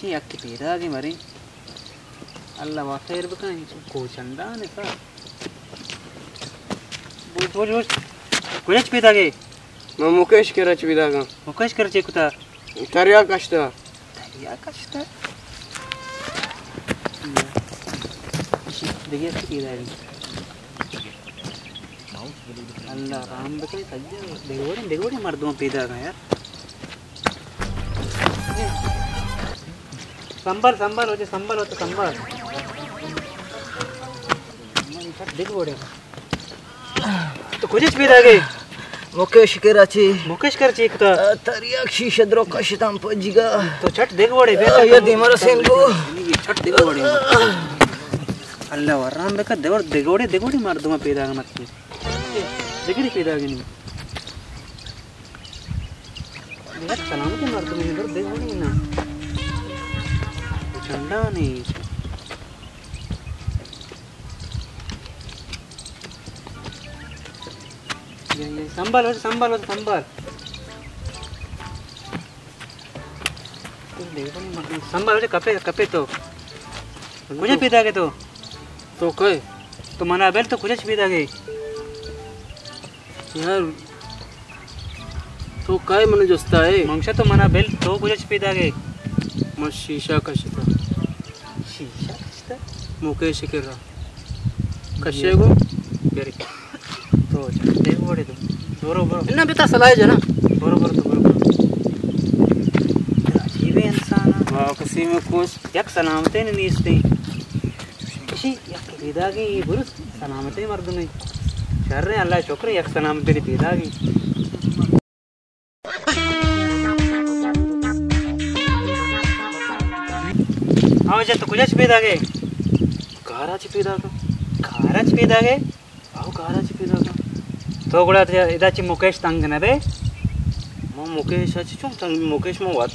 چی یک پیداگے مرے۔ اللہ وا خیر بکن، کوچندان سا۔ بوج، بوج، بوج۔ کجا چہ پیداگے؟ من مکیش کرا چہ پیداگاں۔ مکیش کرا چی کتا؟ تریا کشتا۔ تریا کشتا؟ دگہ پیداگے۔ اللہ رحم بکن، سجہ دگوڑیں، دگوڑیں مردم پیداگاں یار۔ سنبھال، سنبھال، ہو جے سنبھال، ہو تو سنبھال۔ دگوڑیں۔ تو کجا چہ پیداگے؟ مکیش کرا چی۔ مکیش کرا چی کتا؟ تریاک شیشہ درو کشتاں پجگا۔ تو چٹ دگوڑے بے۔ یا دیما رسین گو۔ چٹ دگوڑے۔ اللہ ورام بکن، دگوڑے، دگوڑے مردم پیداگ مت۔ دگری پیداگ نہیں۔ یک سلامت مردم ہے، در دگوڑی نا۔ چنڈا نہیں۔ یہ، یہ، سنبھال، سنبھال، سنبھال۔ سنبھال، کپے، کپے تو۔ کجا پیداگے تو؟ تو کئے؟ تو منا بل، تو کجا چہ پیداگے؟ یار، تو کئے من جستا ہے؟ منگشا تو منا بل، تو کجا چہ پیداگے؟ من شیشہ کشتا۔ شیشہ کشتا؟ مکیش کرا۔ کشے گو؟ بری۔ تو جا، دے وڑے تو۔ برو، برو۔ نہ بیتا صلاح جنا۔ برو، برو تو، برو، برو۔ عجیب انسان۔ واہ، کسی میں کچھ۔ یک سلامتے نیستے۔ اشی یک پیداگے، اے برو سلامتیں مردمے۔ شر ایں، اللہ شکر ایں، یک سلامتیں پیداگے۔ ہاں، واجہ تو کجا چہ پیداگے؟ کارا چہ پیداگا۔ کارا چہ پیداگے؟ آؤ، کارا چہ پیداگا۔ تو گڑا ادا چہ مکیش تنگ نہ بے؟ ما مکیش ءَ چہ چون تنگ؟ مکیش ما وت۔